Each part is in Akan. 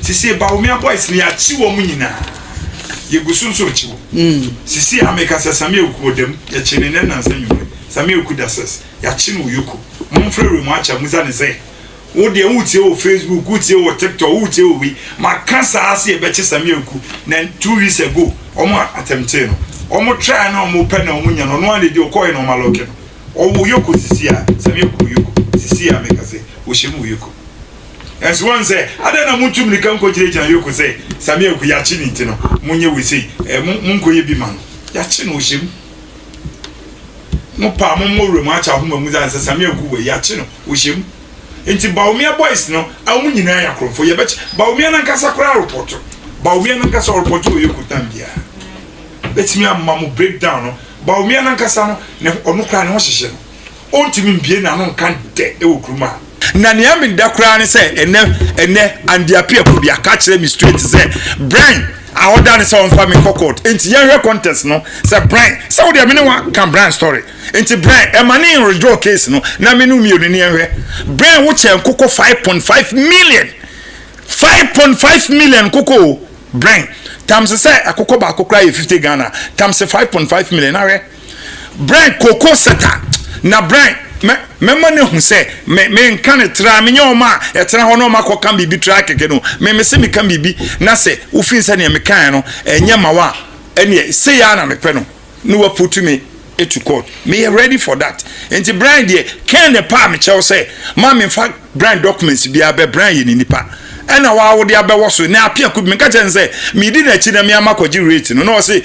Sisi Bawumia boys no yɛakye wɔn nyinaa. Yɛgu so nso rekye wɔn. Sisi a meka sɛ Sammy Awuku wɔ dam, yɛkyee no nnɛ nnansa anwummere. Sammy Awuku da sɛs, yɛakye no wɔ Yoko. Momfrɛ Raymond Akyɛ mmisa no sɛ, Wo deɛ woretie wɔ Facebook, woretie wɔ TikTok, woretie wɔ wei. Maka saa sɛ yɛbɛkye Sammy Awuku na 2 weeks ago wɔn atɛmtee no. Wɔn try na wɔn pɛ na wɔn nya no, ɔno ara na ɛdi ɔkɔɛ na wɔn alɔke no. Ɔwɔ Yoko sisi a, Sammy Awuku wɔ Yoko sisi a meka sɛ wɔhyɛ mu wɔ Yoko. Nso wɔn sɛ adɛn na montu mmirika nkɔgyinagyina Yoko sɛ Sammy Awuku yɛakye ne nti no monyɛ wei sei, ɛ mo monkɔyɛ bi ma no. Yɛakye no ɔhyɛ mu. Mo paa mo mmɔ wuram akyɛ ahoma mu dza sɛ Sammy Awuku wɔ yɛakye no ɔhyɛ mu. Nti Bawumia boys no a wɔn nyinaa yɛ akorɔmfo yɛbɛkye Bawumia nankasa koraa repɔto Bawumia nankasa ɔrepɔto wɔ Yoko time biara. Bɛtumi ama mo breakdown no Bawumia nankasa no ne ɔno koraa ne ho hyehye no. Ɔntumi mbue n'ano nka dɛ wɔ kurom ha. Na nea meda koraa ne sɛ ɛnɛ ɛnɛ Andy Appiah Kubi aka akyerɛ me straight sɛ Brian a ɔda ne sɛ ɔmfa me nkɔ court nti yɛnhwɛ contest no sɛ Brian sɛ wodeɛ me ne wa ka Brian story nti Brian ɛma ne withdraw case no na me ne mmienu ne yɛnhwɛ. Brian wo kyɛ nkokɔ 5.5 million, 5.5 million nkokɔ o. Brian times sɛ akokɔ baako koraa yɛ 50 Ghana times 5.5 million na hwɛ. Brian koko sɛta na Brian mɛ mɛma no hu sɛ me menka ne tra menyɛ wɔn a ɛtena hɔ na wɔn akɔka biribi tra kɛkɛ no. Me me se meka biribi na sɛ wofin sɛ nea mekaeɛ no ɛnyɛ ma wa ɛneɛ sei ara na mepɛ no na waputu me to court, meyɛ ready for that. Nti Brian deɛ kɛn ne pa a mekyɛw sɛ ma memfa Brian documents biara bɛ Brian yɛ ne nipa ɛna waa wode abɛwɔ so na Apia Kubi menka kyerɛ no sɛ medi n'akyi na me ama kɔgye rate no na ɔse.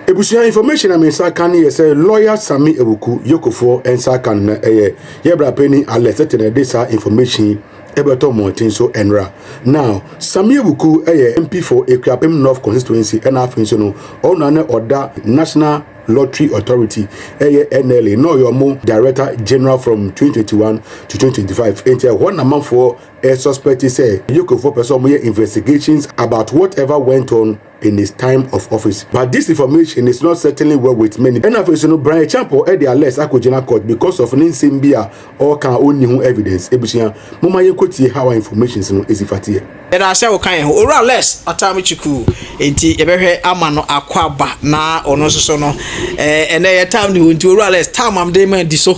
Ebusua, information a me nsa ka no yɛ sɛ lawyer Sammy Awuku Yokofoɔ nsa aka no na ɛyɛ yɛ bra panyin Alex Tete na ɛde saa information yi ɛbɛtɔ mmɔnten so ɛnra. Now, Sammy Awuku yɛ MP for Akuapem North Constituency, ɛna afei nso no ɔno na ɔda National Lottery Authority, ɛyɛ NLA, na ɔyɛ ɔmo Director General from 2021 to 2025. Nti ɛhɔ na amanfoɔ ɛ suspect sɛ Yokofoɔ pɛ sɛ ɔmo yɛ investigations about whatever went on in his time of office. But this information is not certainly well with many. Ɛna afei so no Brian Acheampong ɛde Alex akɔgyina court because of ne nsɛm bi a ɔreka a ɔnni ho evidence. Ebusua, moma yɛnkɔtie how informations no esi fateɛ. Yɛda sɛ woka yɛn ho, Owura Les Ɔtam Chukwu. Nti yɛbɛhwɛ ama no akɔ aba na ɔno nso so no ɛnɛ yɛ time ne hɔ. Nti Owura Les, time am de ma di so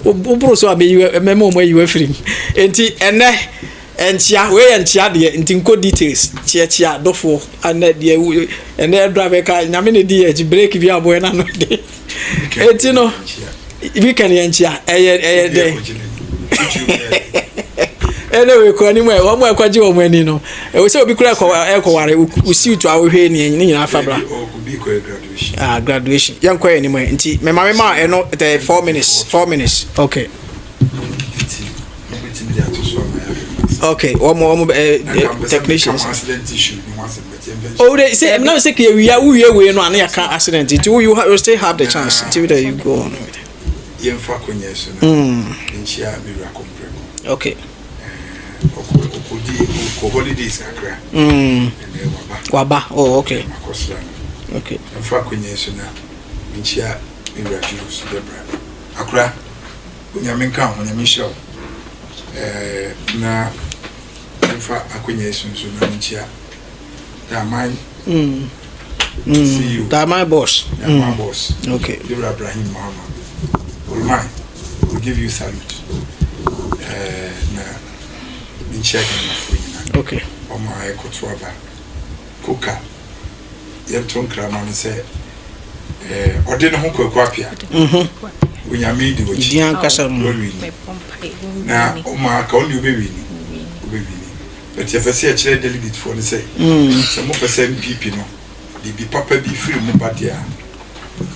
woboro so a mɛyi mɛma ɔmo ayi wafiri mu. Nti ɛnɛ nkyia wei yɛ nkyia deɛ, nti nkɔ details, kyiakyia dɔfoɔ ɛnɛ deɛ ɛnɛ ɛdɔ abɛka Nyame ne di yɛ akyi break bi aboɛ n'ano de. Eti no weekend yɛ nkyia ɛyɛ dɛ. Anyway, kɔ anim ɛ wɔn a ɛkɔgye wɔn ani no, ɛwɔ sɛ obi kura ɛkɔ ɛkɔware o suit a wohwɛ ne ne nyinaa fa bra. Ah, graduation, yɛn kɔ anim ɛ. Nti mɛma mɛma ɛno tɛ 4 minutes, 4 minutes, okay. Wɔn ɛ technicians oh, de say now say kɛ wia wuwie wei no ano yɛ ka accident, nti you still have the chance, nti there you go on. Yɛmfa akonnwa so na nkyia me wura kɔmprɛko. Ɔkɔdi ɔkɔ holidays kakra. Ɛnɛ waba. Waba, oh okay. Makɔsra no. Yɛmfa akonnwa so na nkyia me wura Julius Debra akora. Onyame nka ho, Onyame nhyira wo. Na yɛmfa akonnwa so nso na nkyia Daman CEO. Daman boss. Daman boss. Yɛwura Ibrahim Mahama Olman, we give you salute. Na nkyia Ghanafoɔ nyinaa. Ɔmo a ɛkɔto aba koka yɛnto nkrama no sɛ ɔde ne ho Kwaku Apia, Onyame di w'akyi. Di ankasa no. Wawini na ɔmo aka ɔne wobɛwini, wobɛwini, but yɛpɛ sɛ yɛkyerɛ delegate foɔ no sɛ mopɛ sɛ NPP no biribi papa bi firi mu ba deɛ a,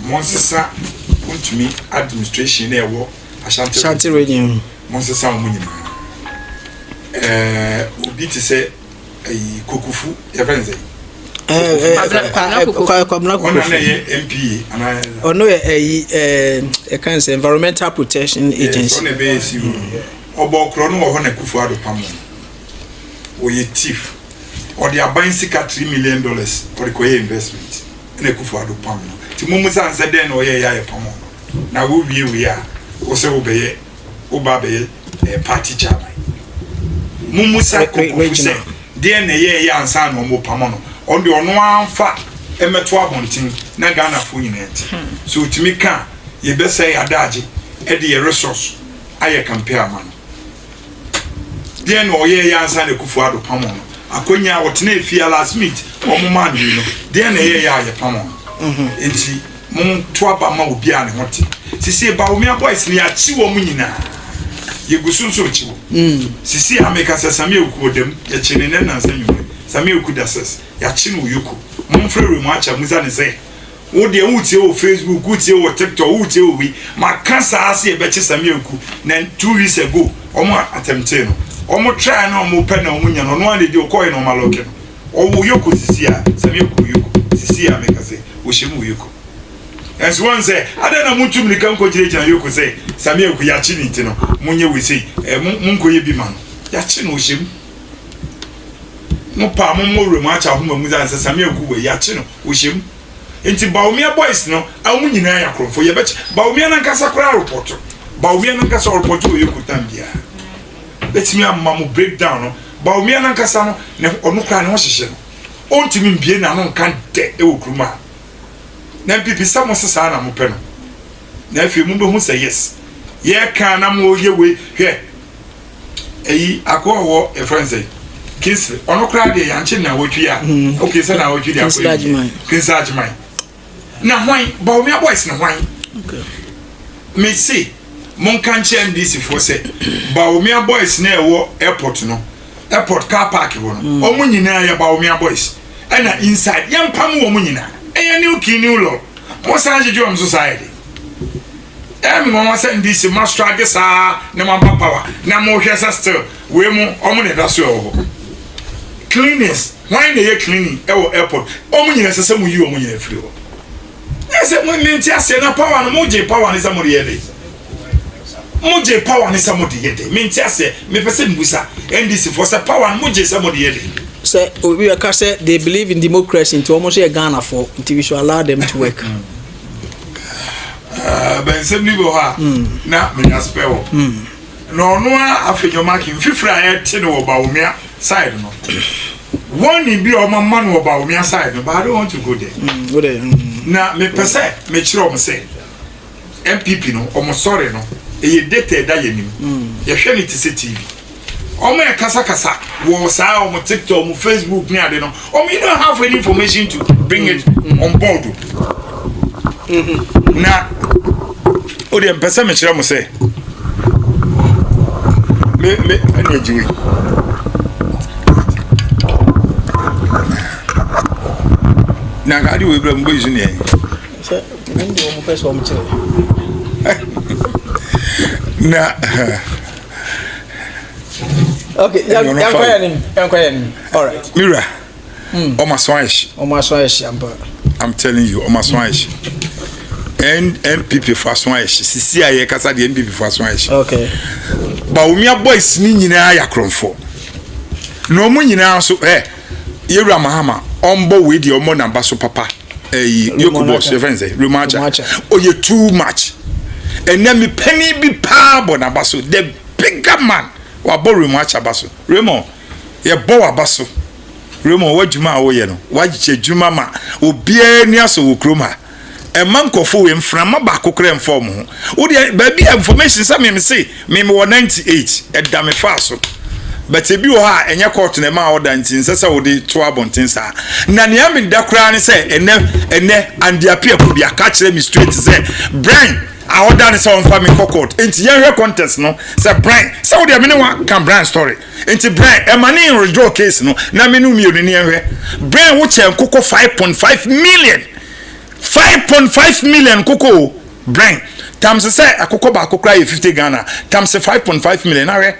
monsesa wontumi administration na ɛwɔ Ashanti Ashanti Region. Monsesa wɔn nyinaa. Obi te sɛ ayi Kokufu, yɛfrɛ no sɛ Kwabena. Ɔna na Kokofu. Ɛyɛ NPA anaa? Ɔno yɛ ɛyi ɛka n sɛ Environmental Protection Agency. Ɔna ɛbɛyɛ CEO. Ɔbɔ korɔ no wɔ hɔ na Akufo Addo pam no. Ɔyɛ thief. Ɔde aban sika $3 million ɔde kɔyɛ investment ɛna Akufo Addo pam no. Nti mo mu san sɛ dɛn na ɔyɛ yɛ ayɛ pam no na wowie wei a wosɛ wobɛyɛ woba abɛyɛ. Ɛyɛ party chairman. Mummusa Kokofu sɛ deɛn na ɛyɛɛyɛ ansa na wɔrepamo no. Ɔno deɛ ɔno ara mfa mmɛto abɔnten na Ghanafoɔ nyinaa nte. Sɛ ɔtumi ka a, yɛbɛsɛe yɛn adagye de yɛn resource ayɛ campaign ama no. Deɛn na ɔyɛɛyɛ ansa na Akufo Addo pamoo no? Akonya a ɔtenaa fie a last minute wɔn maa no yi no, deɛn na ɛyɛɛyɛ a yɛpamoo no? Enti monto aba ma obi a ne ho te. Sesie Bawumia boys no yɛakye wɔn nyinaa. Yɛgu so nso rekye wɔn. Sesie a meka sɛ Samia Awuku ɔda mu, yɛkyee no nnɛ nnansa anwummere. Samia Awuku da sɛs, yɛakye no wɔ Yoko. Momfrɛ Raymond Akyɛ mmusa no sɛ, Wo deɛ woretie wɔ Facebook, woretie wɔ TikTok, woretie wɔ wei. Maka saa sɛ yɛbɛkye Samia Awuku na 2 weeks ago wɔn atɛmtee no. Wɔn try na wɔn pɛ na wɔn nya no, ɔno ara na ɛdi ɔkɔɔɛ na wɔn alɔke no. Ɔwɔ Yoko sisi a, Samia Awuku wɔ Yoko sisi a meka sɛ ɔhyɛ mu wɔ Yoko. Nanso wɔn sɛ, adɛn na montu mmirika nkɔgyinagyina Yoko sɛ Samia Awuku yɛakye no nti no monyɛ wei sei, eh, mo, monkɔyɛ bi ma no. Yɛakye no, ɔhyɛ mu. Mo paa mommɔ wuram akyɛ ahoma mu sɛ Samia Awuku wɔ yi, yɛakye no, ɔhyɛ mu. Nti Bawumia boys no, a wɔn nyinaa yɛ akorɔmfoɔ, yɛbɛkye Bawumia no ankasa koraa repɔto. Bawumia no ankasa ɔrepɔto wɔ Yoko tam biara. Bɛtumi ama mo breakdown no. Bawumia no ankasa no, ne, ɔno koraa ne ho hyehye no. Ɔntumi mbie n'ano nka dɛ wɔ kurom ha. Na NPP sɛ mo se saa na mopɛ no. Na afei mobɛhu sɛ yes, yɛka na moyɛ wei, hwɛ, ɛyi akoa ɔwɔ yɛfrɛ no sɛ Kingsley, ɔno koraa deɛ yɛankye na wɔtwi a, okay sɛ na wɔtwi deɛ akɔ yi, Kingsley Agyeman. Na hwan, Bawumia boys no hwan? Me se, monka nkyerɛ NDC foɔ sɛ, Bawumia boys na ɛwɔ airport no, airport car park hɔ no, wɔn nyinaa yɛ Bawumia boys. Ɛna inside, yɛmpam wɔn nyinaa. Ɛyɛ new king, new law. Mo san gyegye wɔn so saa yɛ de. Ɛyɛ me nwanwa sɛ NDC ma struggle saa na mo aba power na mo hwɛ sɛ still wei mo wɔn na ɛda so ɛwɔ hɔ. Cleaners, hwan na ɛyɛ cleaning ɛwɔ airport? Wɔn nyinaa ɛsɛ sɛ mo yi wɔn nyinaa firi hɔ. Ɛsɛ mo mente aseɛ na power no mo gye power no sɛ mo de yɛ de. Mo gye power no sɛ mo de yɛ de. Mente aseɛ, mepɛ sɛ mbusa NDC foɔ sɛ power no mo gye sɛ mo de yɛ de. Sɛ obi bɛka sɛ they believe in democracy nti wɔn nso yɛ Ghanafoɔ nti we should allow them to work. Bɛnsɛm bi wɔ hɔ a na menya spɛ wɔ. Na ɔno a afei Nyɔmaki mfifiri a ɛte no wɔ Bawumia side no. Warning bi a ɔma ma no wɔ Bawumia side no, but I don't want to go there. Na mepɛ sɛ mekyerɛ wɔn sɛ NPP no wɔn sɔre no ɛyɛ data ɛda yɛn anim. Yɛhwɛ no te sɛ TV. Wɔn a ɛkasakasa wɔ saa wɔn TikTok, wɔn Facebook ne ade no, wɔn you don't have any information to bring it on board. Na o deɛ mpɛ sɛ mekyerɛ mo sɛ me me ɛna agyi wei. Na nka ade wei bra mu bɛyi so neɛ. Sɛ wɔn deɛ wɔn pɛ sɛ wɔn kyerɛ. Na. Okay, yankɔ yɛ nim, yankɔ yɛ nim. All right. Mira, ɔmo aso ayɛ hye. Ɔmo aso ayɛ hye ampa. I'm telling you, ɔmo aso ayɛ hye. NPP fo aso ayɛ hye. Sisi a yɛkasa deɛ NPP fo aso ayɛ hye. Okay. Bawumia boys ni nyinaa yɛ akorɔmfoɔ. Na ɔmo nyinaa nso ɛ yɛwura Mahama ɔmbɔ wei deɛ ɔmmɔ n'aba so papa. Ɛyi Yoko boss yɛfrɛ no sɛ Romacha. Ɔyɛ too much. Ɛnɛ mi panyin bi paa bɔ n'aba so. The bigger man wabɔ Romacha ba so. Raymond yɛbɔ w'aba so. Raymond w'adwuma a woyɛ no wagye adwuma ma obiara ani asɔ wɔ kurom ha. Ɛma nkurɔfo wei mframa baako koraa mfa wɔn ho. Wodeɛ baabi a information sɛ meme se meme wɔ 98 ɛda me faa so. But ebi wɔ hɔ a ɛnyɛ court na ɛma ɔda nti nsɛ sɛ wode to abɔnten saa. Na nea meda koraa ne sɛ ɛnɛ ɛnɛ Andy Appiah bi aka kyerɛ me straight sɛ Brian a ɔda ne sɛ ɔmfa me nkɔ court. Nti yɛnhwɛ contest no sɛ Brian sɛ wodeɛ me ne wa ka Brian story. Nti Brian ɛma ne withdraw case no na me ne mmienu ne yɛnhwɛ. Brian wo kyɛ nkokɔ 5.5 million. 5.5 million nkokɔ o. Brian times sɛ akokɔ baako koraa yɛ 50 Ghana times 5.5 million na hwɛ.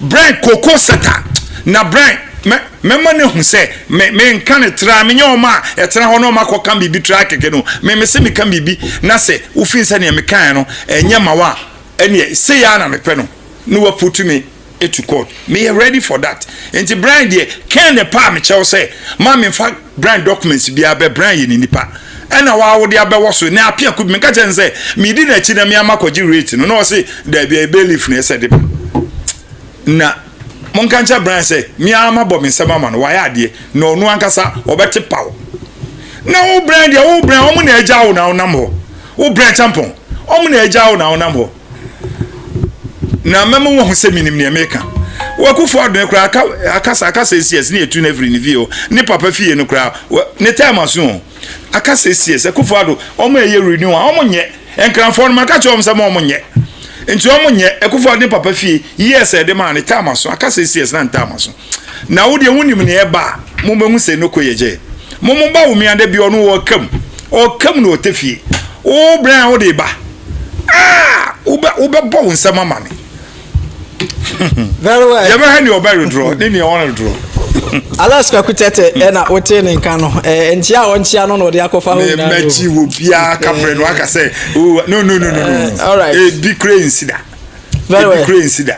Brian koko seta na Brian mɛ mɛma no hu sɛ me me nka ne tra menyɛ wɔn a ɛtena hɔ na wɔn akɔka biribi tra kɛkɛ no me me se meka biribi na sɛ wofin sɛ nea mekaeɛ no ɛnyɛ ma wa ɛneɛ sei ara na mepɛ no na waputu me to court meyɛ ready for that nti Brian deɛ kɛn ne paa mekyɛw sɛ ma memfa Brian documents biara bɛ Brian yɛ ne nipa ɛna waa wode abɛwɔ so na apia kubi meka kyerɛ no sɛ medi n'akyi na me ama kɔgye rate no na ɔse daabi ɛyɛ bailiff na ɛsɛ de ba. Na monka nkyerɛ Brian sɛ me ara mabɔ me nsam ama no, wayɛ adeɛ, na ɔno ankasa ɔbɛte paw. Na wo Brian deɛ, wo Brian, wɔn na agya wo na wonam hɔ. Wo Brian Champon, wɔn na agya wo na wonam hɔ. Na mɛma wɔahu sɛ menim nea meka. Wakufo Addo koraa aka akasa akasa esi ɛsɛ ne yɛtu no afiri ne fie hɔ, ne papa fie no koraa, ne time aso o. Akasa esi ɛsɛ Akufo Addo, wɔn a ɛyɛ renew a wɔn nyɛ. Nkranfoɔ no maka kyerɛ wɔn sɛ ma wɔn nyɛ. Nti wɔn nyɛ. Akufo Addo ne papa fie years a yɛde maa no time aso. Aka 6 years na time aso. Na wo deɛ wonim nea ɛba a, mo bɛhu sɛ noko yɛ gyɛ. Mo mo ba wo mia da bi ɔno ɔka mu. Ɔka mu na ɔtɛ fie. Wo brɛ a wode ba. Ah! Wobɛ wobɛbɔ wo nsɛm ama me. Very well. Yɛbɛhwɛ nea ɔbɛ redraw ne nea ɔn redraw. Alex Kwaku Tete ɛna wote ne nka no ɛɛ nkyia a ɔnkyia no na ɔde akɔfa hɔ nyinaa. Mɛkyi wɔ biara kaprɛ no aka sɛ oh no no no no no. All right. Ebi kura nsi da. Very well. Ebi kura nsi da.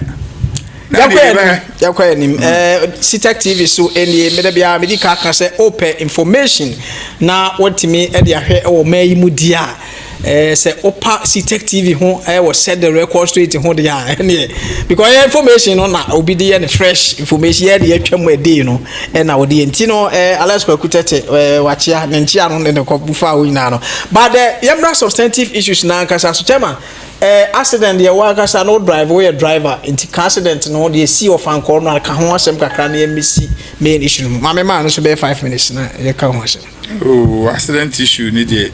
Yɛkɔ anim yɛkɔ anim ɛɛ Citec TV so ɛnie mede biara medi ka ka sɛ ɔpɛ information na wɔtumi ɛde ahwɛ ɛwɔ mmaa yi mu di a. Sɛ wopa Citec TV ho wɔ Set the Record Straight ho deɛ a, ɛneɛ because ɛyɛ information no na obi de yɛ no fresh information yɛ de atwa mu ɛdei no ɛna wɔde yɛ nti no Alex Kwaku Tete wakyea ne nkyea no ne ne kɔ bufa wo nyinaa no, but the yɛmmra substantive issues na ankasa so. Chairman, accident deɛ wo ankasa no drive, woyɛ driver, nti ka accident no deɛ si ɔfankɔɔ no aka ho asɛm kakra na yɛmmɛsi main issue no mu. Maame maa no so bɛyɛ 5 minutes na yɛka ho asɛm. Oh, accident issue ni deɛ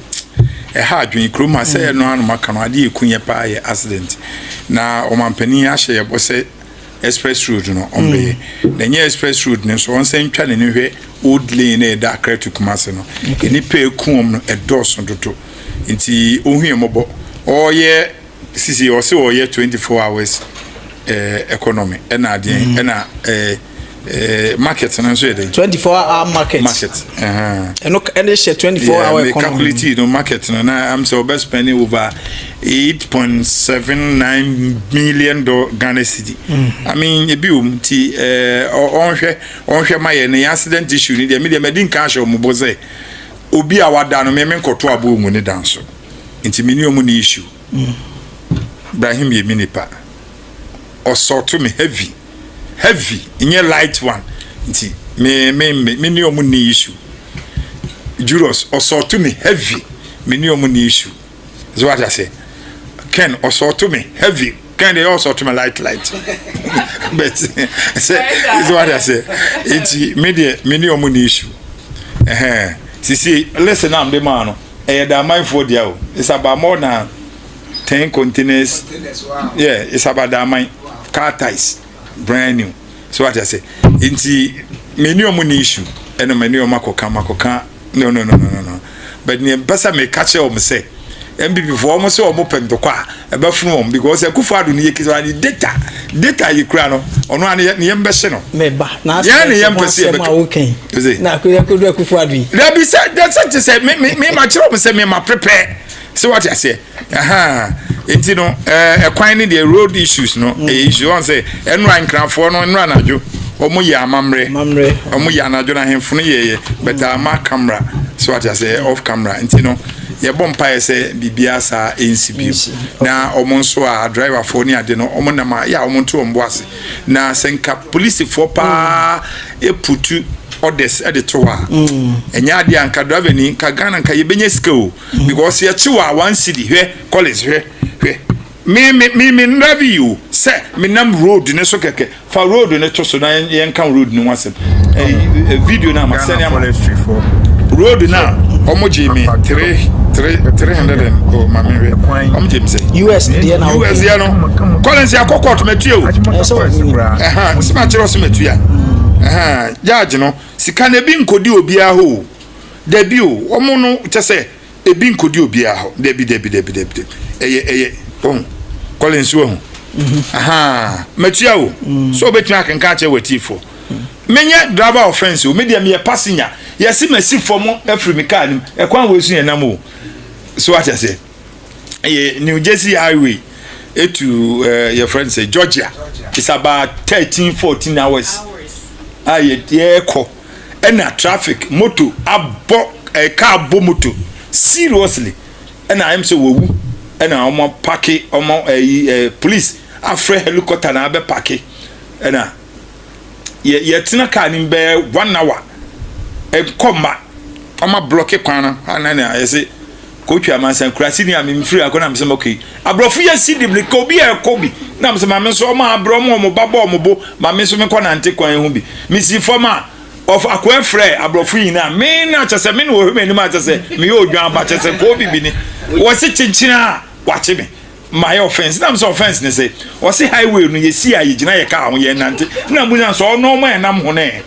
ɛha adwene kurom ha sɛ ɛno ano maka no adeɛ eku yɛ paa yɛ accident. Na ɔmampanin ahyɛ yɛ bɔ sɛ express road no ɔmbɛyɛ, na ɛnyɛ express road no nso, ɔnsan ntwa n'ani hwɛ old lane na ɛda Accra to Kumasi no. Nipa eku wɔn no ɛdɔɔso dodo, nti ohun yɛ mɔbɔ. Ɔyɛ sisi ɔsɛ ɔyɛ 24 hours economy ɛna adeɛ ɛna market no nso yɛ de 24 hour market. Market. Ɛno ɛne hyɛ 24 hour economy. Calculate no market no na am sɛ ɔbɛ spending over 8.79 million dollar Ghana cedi. I mean, ebi wɔ mu ti ɔnhwɛ ɔnhwɛ ma yɛ ne accident issue ni deɛ, mi deɛ mɛ di nkan ahyɛ ɔmo bɔ sɛ obi a wada no mɛ nkɔto abo ɔmo ne dan so, nti mi ni ɔmo ni issue. Ibrahim yɛ mi nipa, ɔsɔɔto mi heavy heavy, nyɛ light one, nti me ni ɔmo ni issue. Julius ɔsɔɔto mi heavy, me ni ɔmo ni issue. So what I say, Ken ɔsɔɔto mi heavy, Ken de ɔsɔɔto mi light light, but sɛ so what I say, nti me deɛ me ni ɔmo ni issue. Ɛhɛn, sisi listen, am de maa no ɛyɛ da amanfoɔ deɛ o, it's about more than 10 containers. Yeah, it's about Daman car tyres, brand new. So what I say, nti me ni ɔmo ni issue, ɛna me ni ɔmo akɔka makɔka. No, no, no, no, no, no, but nea mpɛ sɛ meka kyerɛ ɔmo sɛ NPP foɔ, ɔmo sɛ ɔmo pɛ ntɔkwa a ɛbɛfunu wɔn, because Akufo Addo ne yɛ kisa ne data yɛ kura no, ɔno a ne yɛn bɛhyɛ no. Mɛba na yɛn ne yɛn pɛ sɛ yɛbɛka a wokan na akodu Akufo Addo yi. Dabi, sɛ te sɛ me ma kyerɛ ɔmo sɛ me ma prepare sɛ wate aseɛ. Nti no ɛkwan ne deɛ, road issues no ɛyɛ issue wɔn sɛ ɛnura nkrafoɔ no ɛnura anadwo wɔn yɛ amammerɛ, wɔn yɛ anadwo na ahemfo no yɛ bɛtɛ ama camera so wate aseɛ, off camera. Nti no yɛbɔ mpaeɛ sɛ biribiara saa ɛnsi bio, na wɔn nso a driverfoɔ ne ade no wɔn nam a yɛ a wɔn nto wɔn bo ase, na sɛ nka polisifoɔ paa eputu orders ɛde to hɔ a, ɛnyɛ adeɛ a nka driver ni nka Ghana nka yɛbɛnya sika o, because yɛkye wɔ a 1 cedi. Hwɛ college, hwɛ hwɛ, me drive yi o, sɛ me nam road ne so kɛkɛ, fa road ne to so na yɛn ka road ne ho asɛm. Ɛyi video na ama sɛni ama road na ɔmo gye mi three three three hundred and oh, maame hwɛ, ɔmo gye mi sɛ US deɛ na US deɛ no, Collins, akɔ court mɛtua o. Ɛhan sima kyerɛ ɔsɛ mɛtua. Ɛhan judge no sika na ebi nkodi obiara hɔ o, dabi o, ɔmo no kyɛ sɛ ebi nkodi obiara hɔ, dabi dabi dabi dabi dabi. Ɛyɛ ɔho Collins wɔ ho ahan mɛtua o, so obetumi akenkan akyerɛ wɔ atiefo. Menyɛ driver offence o, me deɛ meyɛ passenger. Yɛsi mɛsi fam afiri mi kaa nim ɛkwan wo esu yɛn nam o, so wate aseɛ? Ɛyɛ New Jersey highway etu yɛ friend sɛ Georgia, it's about 13, 14 hours a yɛ yɛkɔ, ɛna traffic moto abɔ kaa abɔ moto seriously, ɛna ayɛm sɛ wɔwu, ɛna wɔn park wɔn ɛyi police afrɛ helicopter na abɛ park. Ɛna yɛ yɛtena kaa no mu bɛyɛ one hour ɛkɔ mma ɔma blɔke kwan no ana na yɛse kotwa amansan kurase ni a memfiri akɔ na mesɛ okay aborɔfo yɛ si de mirika obi a ɛkɔ bi na mesɛ maame nso ɔma abrɛ ɔmo ɔmo ba bɔ ɔmo bo maame nso mekɔ nante kwan ho bi mesi fam a ɔf akoa frɛ aborɔfo nyinaa me na kyɛ sɛ me na wɔhwɛ m'anim a kyɛ sɛ meyɛ odwan aba kyɛ sɛ kɔɔ bibi ni wɔse kyenkyene a wakye me Mayɛ offence na mesɛ offence ne sɛ ɔse highway no yɛsi a yɛgyina yɛ car ho yɛn nante na mu sɛ ɔno ɔmo ɛnam ho ne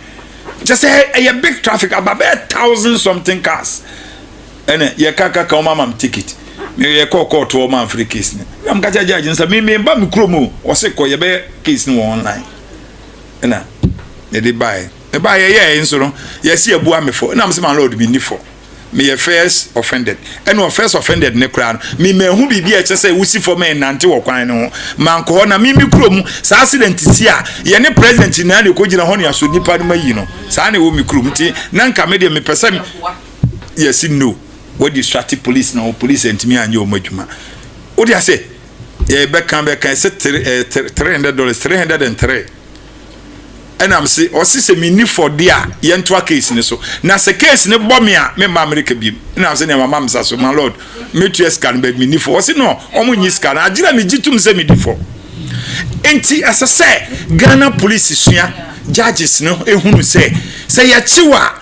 kyɛ sɛ ɛyɛ big traffic aba bɛyɛ thousand something cars ɛna yɛka kaka ɔmo ama me ticket yɛkɔɔ court ɔmo amfiri case no na meka kyerɛ judge nsa me me ba me kurom o ɔse kɔ yɛbɛyɛ case no wɔ online ɛna yɛde baeɛ ɛbaeɛ yɛyɛ nso no yɛsi abua me fɔ ɛna mesɛ my lord me ni fɔ. Meyɛ first offended. Ɛna first offended ne koraa no, me manhu biribi a ɛkyerɛ sɛ wosi fam ɛnante wɔ kwan no ho. Mankɔ hɔ na me me kurom saa accident si a, yɛne president nyinaa na ɛkɔgyina hɔ ne asɔ nipa no ma yi no. Saa na ɛwɔ me kurom. Nti na nka me deɛ mepɛ sɛ yɛsi no. Wɔde distract police na police antumi anyɛ wɔn adwuma. Wode ase yɛbɛka bɛka ɛsɛ $300, 303. Ɛna mese ɔse sɛ menni fɔ de a yɛntoa case no so na sɛ case no bɔ me a memma America biom ɛna mese nea mama mesa so my lord mɛtua sika no but menni fɔ ɔse no ɔmo nyi sika no agyina megye tom sɛ medi fɔ nti ɛsɛ sɛ Ghana police sua judges no ehunu sɛ sɛ yɛkyew a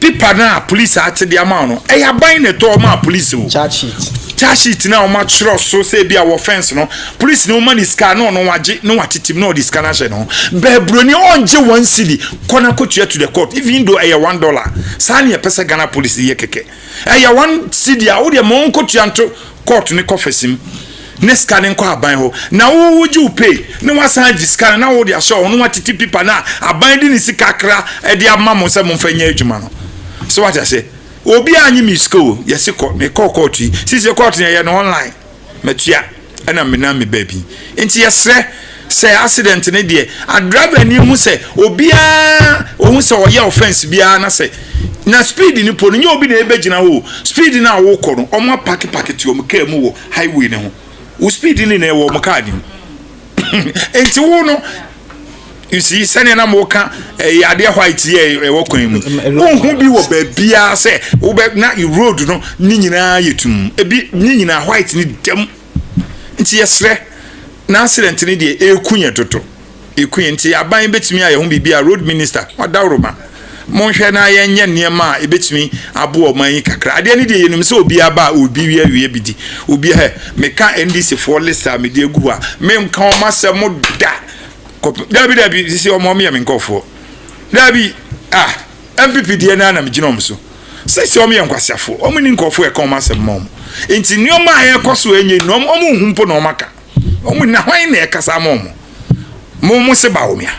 Paper no a police ate de ama wo no, ɛyɛ aban na ɛtɔ ɔmaa police o. Charge sheet. Charge sheet no a wɔatwerɛ so sɛ ebi a wɔ fence no, police no ma ne sika na ɔno wagye na watetem na ɔde sika no ahyɛ ne ho. Bɛɛ buroni ɔngye one cedi kɔ na kɔtua to the court even though ɛyɛ $1. Saa ne yɛpɛ sɛ Ghana police yɛ kɛkɛ. Ɛyɛ one cedi a wodeɛ ma ɔnkɔtua nto court ne coffers mu ne sika no nkɔ aban hɔ na wo wogye wo pay na wasan agye sika no na wode ahyɛ hɔ na watete pipa no a aban de ne sika akra de ama mo sɛ momfa nyɛ adwuma no so wate ase obi a nye me sika o yɛse kɔ mekɔɔ court yi sisi court no yɛyɛ no online matua ɛna menam me baabi nti yɛsrɛ sɛ accident ne deɛ a driver ni hu sɛ obiara ohu sɛ ɔyɛ offense biara na sɛ na speed ni po no nyɛ obi na ɛbɛgyina hɔ o speed no a wokɔ no ɔmo apake pake te ɔmo kaa mu wɔ highway no ho wo speed ni na ɛwɔ ɔmo kaa nim nti wo no you see sɛnea na mo ka ɛyɛ adeɛ white yɛ ɛwɔ kwan mu wohu bi wɔ baabiara sɛ wobɛ na road no ne nyinaa yɛ tum ebi ne nyinaa white ne dɛm Nti yɛsrɛ, na accident no deɛ ɛreku yɛn toto, ɛku yɛn nti aban bɛtumi ayɛ ho biribi a, road minister ɔdawroma, monhwɛ na yɛnyɛ nneɛma a ɛbɛtumi aboa ɔman yi kakra. Adeɛ no deɛ yɛnim sɛ obiara ba a obi wia wia bi di, obi hɛ, meka NDC foɔ list a mede agu hɔ a, menka wɔn asɛm da, kɔpem, dabi dabi, sisi wɔn wɔn yɛ me nkɔfoɔ, dabi, ah. NPP deɛ naa na megyina wɔn so. Sɛsi wɔn yɛ nkwaseafoɔ, wɔn ni nkurɔfoɔ ɛka wɔn asɛm ma wɔn. Nti nneɛma a ɛrekɔ so ɛnyɛ no, wɔn nhu mpo na wɔn aka. Wɔn na hwan na ɛkasa ama wɔn? Mo mo se Bawumia.